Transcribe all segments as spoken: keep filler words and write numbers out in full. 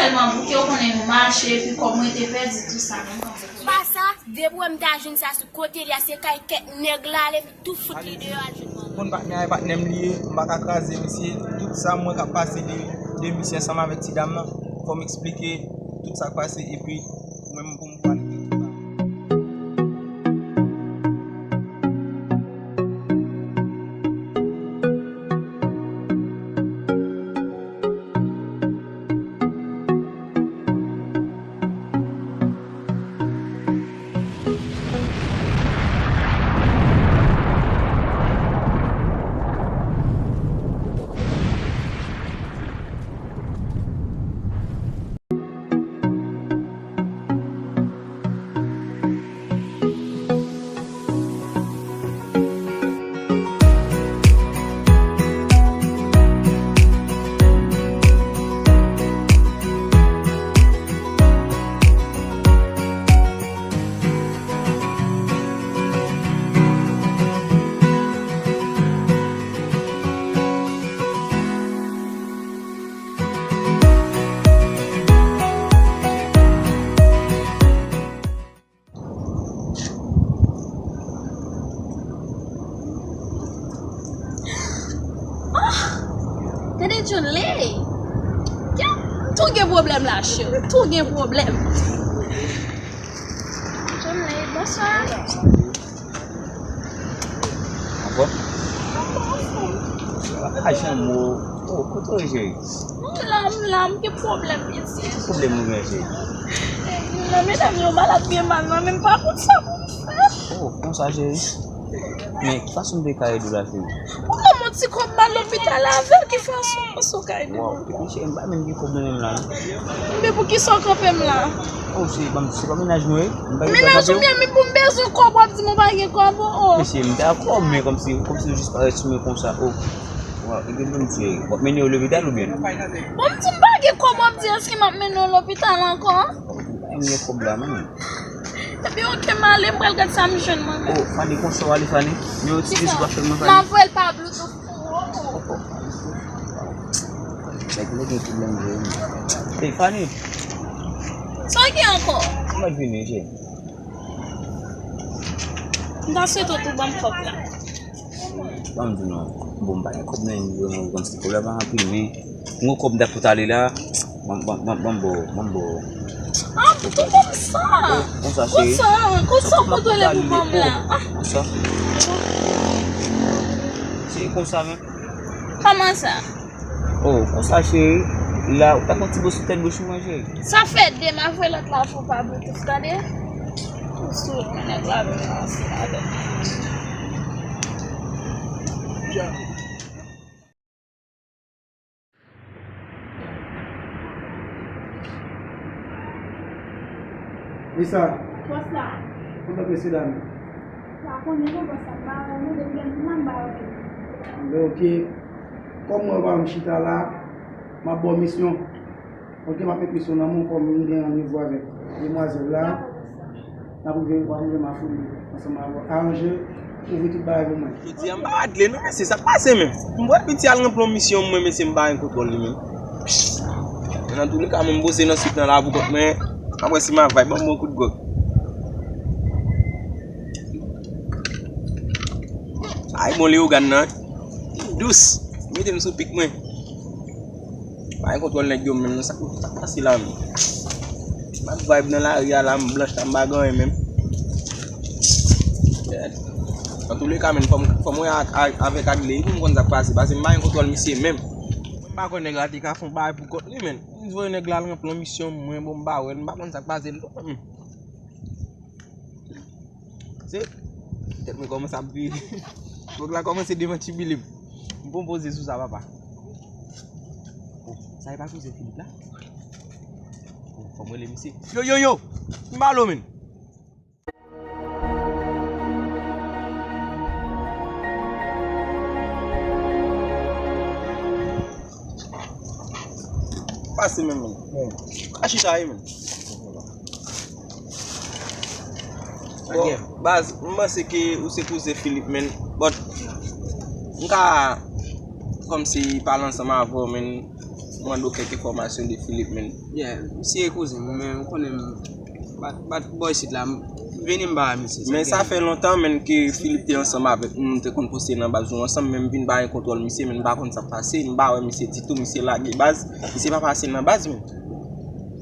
Tèlman bouke, ou konnen nou mache, epi kòb mwen te pèdi, tou sa, menm konsa. Pa sa, depi w wè m ta jwenn sa sou kote li a, se kay kèk nèg la ale, tou fout li deyò al jwenn manman. Konn patnè a, e patnè m li ye, m pa ka kraze misye. Tout sa m wè k ap pase de, de misye ansanm avèk ti dam nan, fò m eksplike tout sa k pase, epi ou menm pou m pale de tout sa. Ah! Gade John Lay! Tou gen pwoblèm la, cheri. Tou gen pwoblèm. John Lay, bonswa. Anfòm? Anfòm. Pa janm ou. Oh, kote w ye, cheri? M la, m la, m gen pwoblèm, piti. Ki pwoblèm ou gen, cheri? Nan medam yo malad byen mal nan, men m pa konn sa pou m fè. Oh, konsa, cheri? Men, ki fason m te ka ede w la, cheri? Ou ban m yon ti kòb m al lopital avè l, ki fason, fason w ka ede m? Waw, epi, cheri, m pa menm gen kòb nan men m la, non. Men poukisa w kanpe m la? Oh, cheri, ban m, se pa mennaj mwen, wi. M pa gen dwa kanpe w. Mennaj ou byen, men pou m bezwen kòb, w ap di m ou pa gen kòb, oh, oh. Mesye, m dakò, men kòmsi, kòmsi w jis parèt sou mwen konsa, oh. Waw, e gen moun cheri. W ap mennen yo lopital oubyen? Bon, m di m pa gen kòb, w ap di èske m ap mennen yo lopital ankò? M pa gen kòb la, menm. Epi, oke, m ale, m pral gad sa m jwenn mwen menm. Oh, Fanny, konsa w ale, Fanny? Men yon ti vizit w ap fè mwen, Fanny? M ap voye l pa Bluetooth pou ou. Oh, oh. Nèg la gen pwoblèm vre, wi. Hey, Fanny! Sa w gen ankò? M ap vini, cheri. M ta swete w tou ban m kòb la. Ban m di non. Bon, m pa gen kòb nan men m, kòb la pa anpil, men m gen kòb m ta fout ale la. Ban m, ban m, ban m, ban m ba w, ban m ba w. Ah, tou konsa. Konsa, cheri. Konsa, konsa w kontwole pou ban m la. Konsa. Se konsa menm. Kòman sa? Oh, konsa, cheri. La, ou pa konn ti bo sou tèt bouch mwen, cheri. Sa fè de m ap voye lòt la pou pa Bluetooth, tande? Ou sou nèg la vin ansanm avè m. Lisa. Bòs la. Kontan mesye dam yo. Pa konnen non, bòs la, m pa wè nou depi lè m vin la, m pa wè nou. Anben, oke. Kòm mwen pa m chita la, m ap ba w misyon. Oke, m ap met misyon nan men w kòm m gen randevou avèk demwazèl la. Dakò, bòs la. N ap rive, w ap rive m a founi ansanm avè w. Aranje, ouvri tout bagay pou mwen. Jodi a, m pa regle non, mesye, sa k pase menm? M wè piti al ranpli yon misyon mwen, mesye, m pa gen kontwòl li menm. Men nan touleka, mwen m poze nan sit nan la pou kont mwen. M ap wè si m a vibe, ban m yon kout gwòg. Ay, bon, Leyogàn nan, dous. Mete m sou pik mwen. Pa gen kontwòl nèg yo menm, non, sa k, sa k pase la menm? M ap vibe nan lari a la, m blanch la, m pa gen anyen menm. Antouleka, menm, fò m, fò m wè ak, ak, avèk Adley pou m konn sa k pase, paske m pa gen kontwòl misye menm. Mwen m pa kwè nèg la te ka fè yon bagay pou kont li, menm. M voye nèg la al ranpli yon misyon mwen, bon, m pa wè l, m pa konn sa k pase l tou menm. Se, tèt mwen kòmanse ap vire. Gwòg la kòmanse demantibilim. M pran poze sou sa, papa. Oh, sa e pa kouzen Filip la? Oh, fò m rele misye. Yo, yo, yo! M pa lo, menm. Pase menm, menm. Pa chita, menm. Bon, baz, m panse ke ou se kouzen Filip, menm. But, m ka kòmsi pale ansanm avè w, menm. Mande w kèk enfòmasyon de Philippe, men. Yeah, misye kouzen mwen, men ou konnen m pa, pa bò isit la, m vini m pa wè misye. Men sa fè lontan, men, ke Philippe te ansanm avèk nou, nou te konn poste nan baz nou ansanm, men m vin pa gen kontwòl misye, men m pa konn sa k pase, m pa wè misye ditou, misye lage baz, misye pa pase nan baz, men.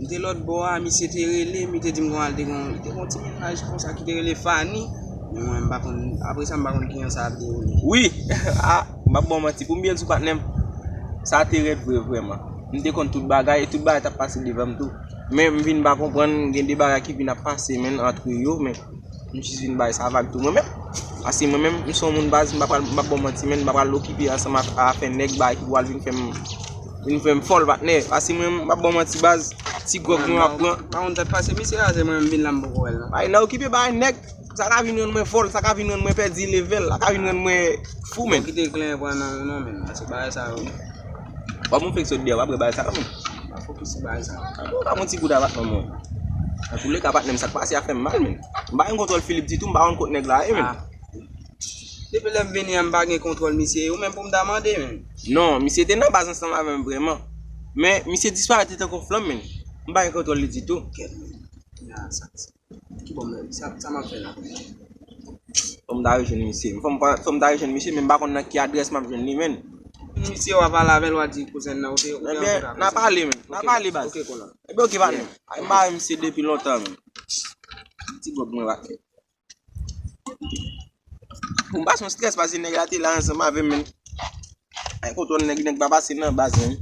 M te lòt bò a, misye te rele m, li te di m konsa l te gon, li te gon ti mennaj konsa ki te rele Fanny. Men mwen, m pa konn, apre sa, m pa konn kijan sa ap dewoule. Wi, a, m p ap ba w manti, pou m byen di w, patnè m, sa te rèd vre, vrèman. M te konn tout bagay, e tout bagay t ap pase devan m tou. Men m vin pa konprann, gen de bagay ki vin ap pase, men, antre yo, men m jis vin bay sa vag tou mwen menm. Paske mwen menm, m se yon moun baz, m pa pral, m p ap ba w manti, men m pa pral okipe ansanm ak afè nèg, bagay ki pral vin fè m, vin fè m fòl, patnè. Paske mwen, m p ap ba w manti, baz, ti gwòg mwen ap pran. Pa konn sa k pase, misye raze mwen, m vin la, m poko wè l, non. Ay, nan okipe bagay nèg. Sa ka vin rann mwen fòl, sa ka vin rann mwen pèdi level, sa ka vin rann mwen fou, men. Kite klen pran nan ou non, men. Paske bagay sa yo. Bon, moun fèk sot deyò, w ap wè bagay sa yo, men. Pa fokis sou bagay sa yo. Ou pa yon ti goud avèk mwen, mwen. Nan tou le ka, patnè m, sa k pase a fè m mal, men. M pa gen kontwòl Philippe ditou, m pa konn kot nèg la ye, men. Ah. Depi lè m vini an, m pa gen kontwòl misye, ou menm pou m ta mande, men. Non, misye te nan baz ansanm avè m vrèman. Men, misye disparèt li tankou flanm, men. M pa gen kontwòl li ditou. Kèt, men. Ya, sa, sa. Ki bon, men, sa, sa m ap fè la? Fò m ta rejwenn misye. Fò m pa, fò m ta rejwenn misye, men m pa konn nan ki adrès m ap jwenn li, men. Misye, w a pale avè l, w a di kouzen nan, ou te, ou te an kontakt avè l. Ebyen, n a pale, men. N a pale, baz. Ok, kola. Ebyen, ok, patnè m. Ay, m pa wè misye depi lontan, men. Ti gwòg mwen, patnè. Pou m pase yon strès, paske nèg la te la ansanm avè m, men. Ay, kontwòl nèg, nèg pa pase nan baz, men.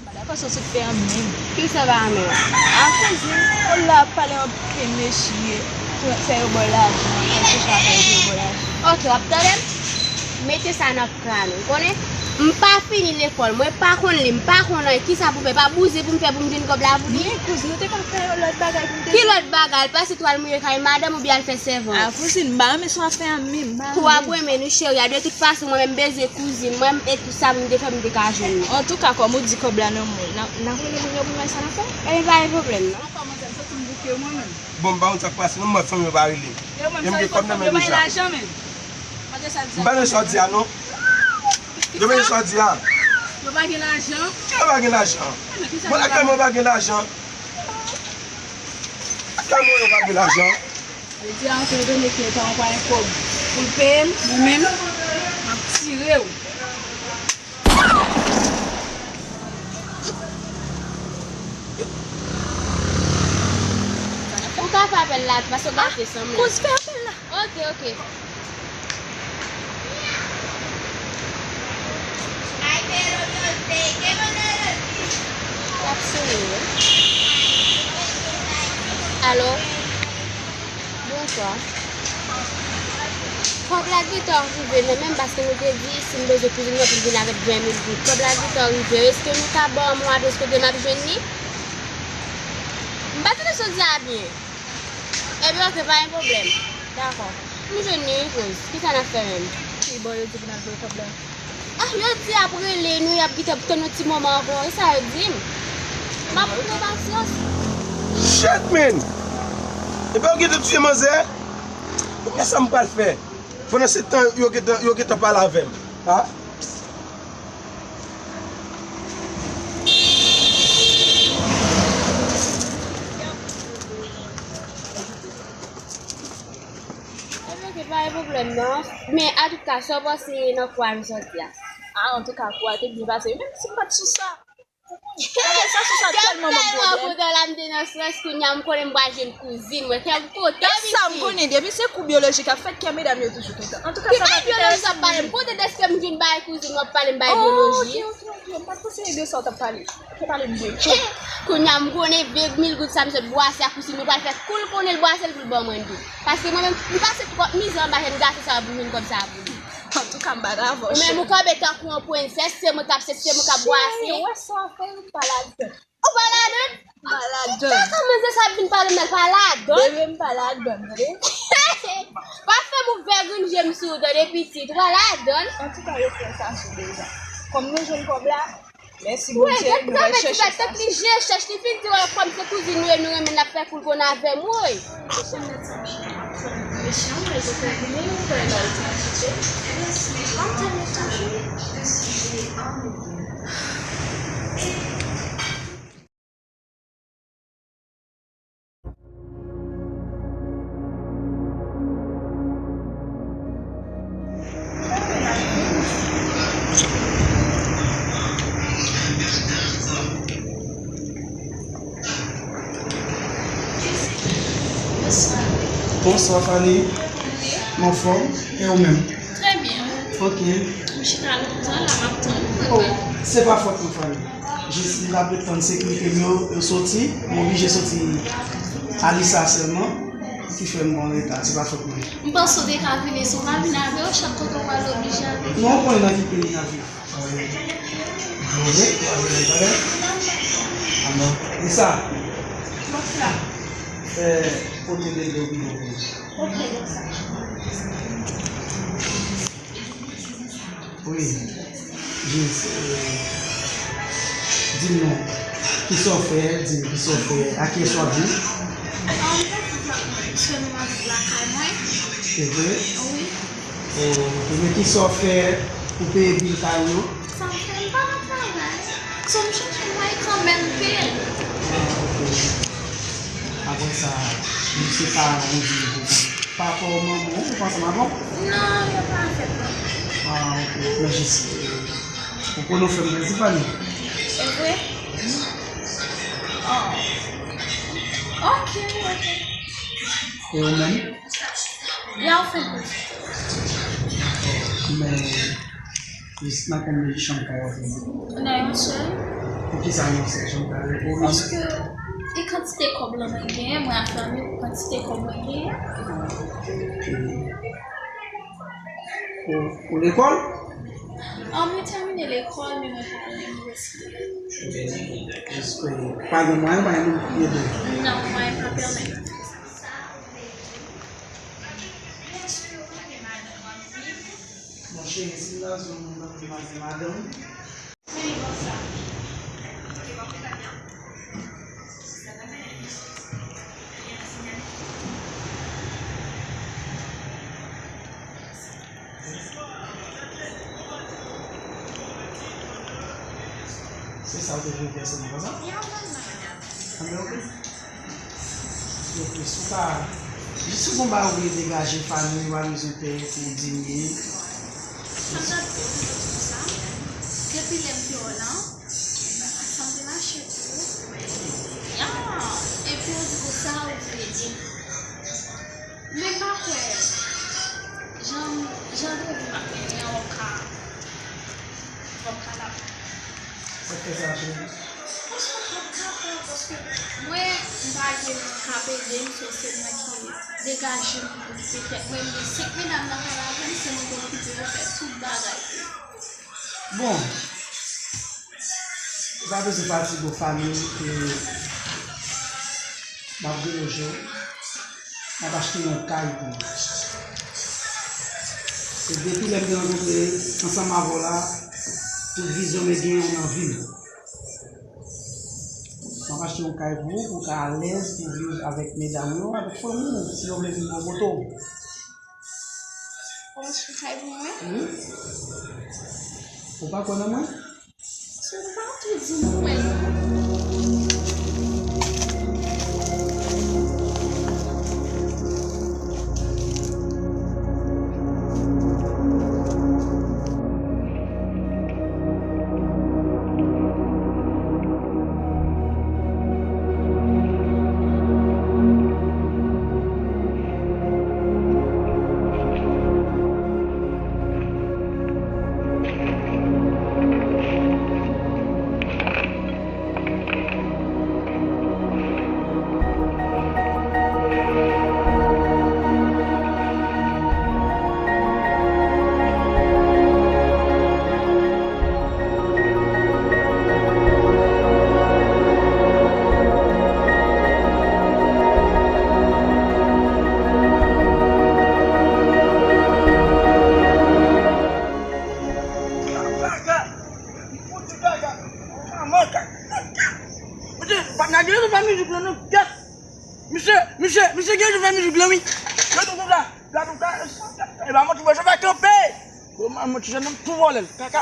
Bagay pa sou sou fè an menm. Ki sa pa an menm? A kouzin, ou la ap pale anpil mesye, pou fè yo ba w lajan, fè yo chèche afè yo pou yo ba w lajan. Ok, w ap tande m? Mete sa nan kran ou, konnen? M pa fini lekòl, mwen pa konn li, m pa konn anyen, kisa pou m fè? Pa bouzen pou m fè pou m jwenn kòb la pou li? Men kouzin, ou te ka fè yon lòt bagay pou m te... Ki lòt bagay? Al pase twal mouye kay madanm oubyen al fè sèvant? A kouzin, m pa renmen sa w ap fè an menm, m pa renmen. Kou ap renmen nou cheri a, de tout fason mwen menm m bezwen kouzin mwen, e tout sa pou m te fè m te ka jwenn li. Antouka, kòm ou di kòb la nan men w, n a, n a rele moun yo pou n wè sa n a fè? Ebyen pa gen pwoblèm non. Bon, m pa konn sa k pase non, m wè fanmi yo pa rele m. E m gen kòb nan men deja. M pa nan sa w di a non. Yo pa nan sa w di a. Yo pa gen lajan. Yo pa gen lajan. Mwen lakay mwen pa gen lajan. Lakay mwen yo pa gen lajan. Yo di a antre de mete pa yon pa yon kòb pou l peye m, mwen menm, m ap tire w. Ou ka fè apèl la, paske w gate san mil. Kouz fè apèl la. Ok, ok. L ap sone wi. Alo? Bonswa. Kòb la gentan rive nan men m paske nou te di si m bezwen kouzin mwen pou l vin avèk ven mil goud. Kòb la gentan rive. Èske nou ka ban m yon adrès kote m ap jwenn li? M pa tande sa w di a byen. Ebyen, ok, pa gen pwoblèm. Dakò. M jwenn li wi, kouz. Kisa n ap fè menm? Ki bò yo di pou n al voye kòb la? Ah, yo di y ap rele nou, y ap gentan tann yon ti moman ankò. E sa yo di m. M ap pran pasyans. Shit, man! Epi yo gentan tiye manzè? Ou konnen sa m pral fè? Pandan se tan, yo gentan, yo gentan pale avè m. Ha? Ebyen, ok, pa gen pwoblèm non. Men, antouka, sa w panse nan kou a m sòti a? Ah, antouka, kou a te byen pase. Menm si m pa t sou sa, ou konnen, sa sou sa tèlman ban m pwoblèm. Tèlman kontan la, m te nan strès, kounye a m konnen m pral jwenn kouzin mwen. Kè m kontan, mesye. E sa m konnen, depi se kou byolojik ap fèt, kè medam yo toujou kontan. Antouka, sa pa t enterese m. Ki biyoloji w ap pale m? Kote dèske m vin bay kouzin w ap pale m bay byoloji? Oh, ok, ok, ok. M pa t konn se de sa w t ap pale. Kounye a m konnen ven mil goud sa m sot bwase ak kouzin mwen pral fè kou l konnen l bwase l pou l ban mwen tou. Paske mwen menm, m pase twòp mizè anba jèn gason sa yo pou m jwenn kòb sa a pou li. Antouka, m pa dakò. Ou menm ou kanpe tankou yon prensès, se mwen k ap sèt, se mwen k ap bwase. Cheri, ou wè sa w ap fè, ou pa ladann. Ou pa ladann? M pa ladann. Kaka manzè sa ap vin pale m nan l pa ladann. Bebe, m pa ladann, tande? Pa fè m ouvè grenn je m sou ou tande pitit, ou pa ladann. Antouka, yo fè sa sou deja. Kòm nou jwenn kòb la, mèsi Bondye, nou pral chèche sa. Tèt li je chèch, li fin di wè kòm se kouzin nou ye, nou renmen l ap fè kou l konn avè m, woy. Bonswa. Bonswa, Fanny. Wi. M anfòm. E ou menm? Trè byen. Ok. M chita lontan la, m ap tann ou. Oh, se pa fòt mwen, Fanny. Jis m t ap ret tann sekirite m yo, yo soti. M oblije soti Alisa sèlman. Ki fè m an reta. Se pa fòt mwen. M panse w te ka vini, si w pa vin avè w, chak kote w prale oblije ale. Non, ou konnen nan ki peyi n ap viv. Alò, e sa? Fè kote bebe w vini. Wi. Jis, eh, di m non. Kisa w fè? Di m kisa w fè. A kiyès w ap viv? An, m pa viv ak mwen sèlman, m ap viv lakay mwen. Se vre? Wi. Oh, ok. Men kisa w fè pou peye bil kay ou yo? Sa m fè, m pa nan travay. So, m chèche mwayen kanmenm peye l. Ah, ok. Apre sa, nou se paran ou di nou. Papa w, manman w, ou pa ansanm avè w? Non, yo pa avèk mwen. Ah, ok. Men jis, ou konnen w fè m plezi, Fanny. E vre? Oh. Ok, ok. E ou menm? Ya, ou fè plezi. Men, jis nan konbyen chanm kay w ap viv? Nan yon sèl. Poukisa yon sèl chanm kay ou? Paske e kantite kòb lan mwen genyen, mwen ak fanmi, kantite kòb mwen genyen. Ou, ou lekòl? An, mwen tèmine lekòl, men mwen pa al inivèsite. Èske pa gen mwayen, pa gen moun ki ede? Non, mwayen pa pèmèt. Monchè, si m ta sou moun nan, m te pase madanm. Se sa w te vle fè, se nan konsa? Anben, ok. Ok, si w ka, jis si w gon bagay ou vle degaje fanmi, ou pa bezwen pè pou w di m li. Sa m ta di w, sa m ta di w konsa, depi lè m te wè w lan, sa m te mache tou. Ya, epi w di konsa ou vle di m. Men m pa kwè, jan, jan de vi m ap mennen an, w ap ka, w ap ka la. Sa k fè sa, cheri? Paske m p ap kapab, paske mwen, m pa gen moun k ap ede m, so se mwen ki degaje m pou m okipe tèt mwen. M gen senk medam nan kay la avè m, se mwen ki okipe yo, fè tout bagay pou yo. Bon, ou pa bezwen fatige w, fanmi, e m ap deloje w. M ap achte yon kay pou ou. Se depi lè m te rankontre ansanm avè w la, tout vizyon m te genyen nan vi m. M ap achte yon kay pou ou, pou w ka alèz, pou w viv avèk medam ou yo, avèk fanmi w, si yo vle vin bò kote w. Ou achte kay pou mwen? Wi. Ou pa kwè nan mwen? Ou pa tou di m ou kwè nan mwen. Patnè, gen yon mizik lan non, kèt. Misye, misye, misye gen yon fè mizik lan, wi. Yo tou konsa. Gad ou ka, e pa manti, mwen, se fè kanpe. Bon, man, mwen, ti jèn nan, tou vòlè l. Kaka.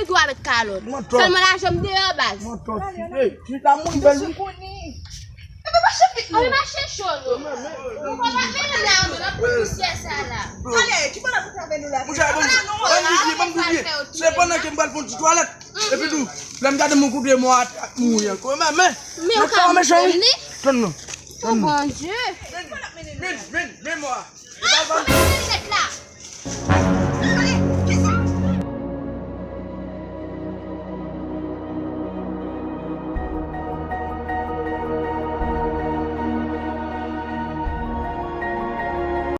nèg yo a met kalòt. Sèlman lajan m deyò baz. Mwen tòti. Hey, ti ta moun bèl wi. Epi mache vit non. Mache cho non. Ou pa met menm la, menm pousyè sa la. Ale, ki bò la pou fè avè nou la? Mouche, ban m doubye, ban m doubye. Se pandan ke m pral fè yon ti twalèt. Epi tou, lè m gade m koute mò a t ap mouri ankò. Men, men, men kòman mechan wi. Tann non. Tann non. Bondye. Men, men, men mò a. E pa l pa m.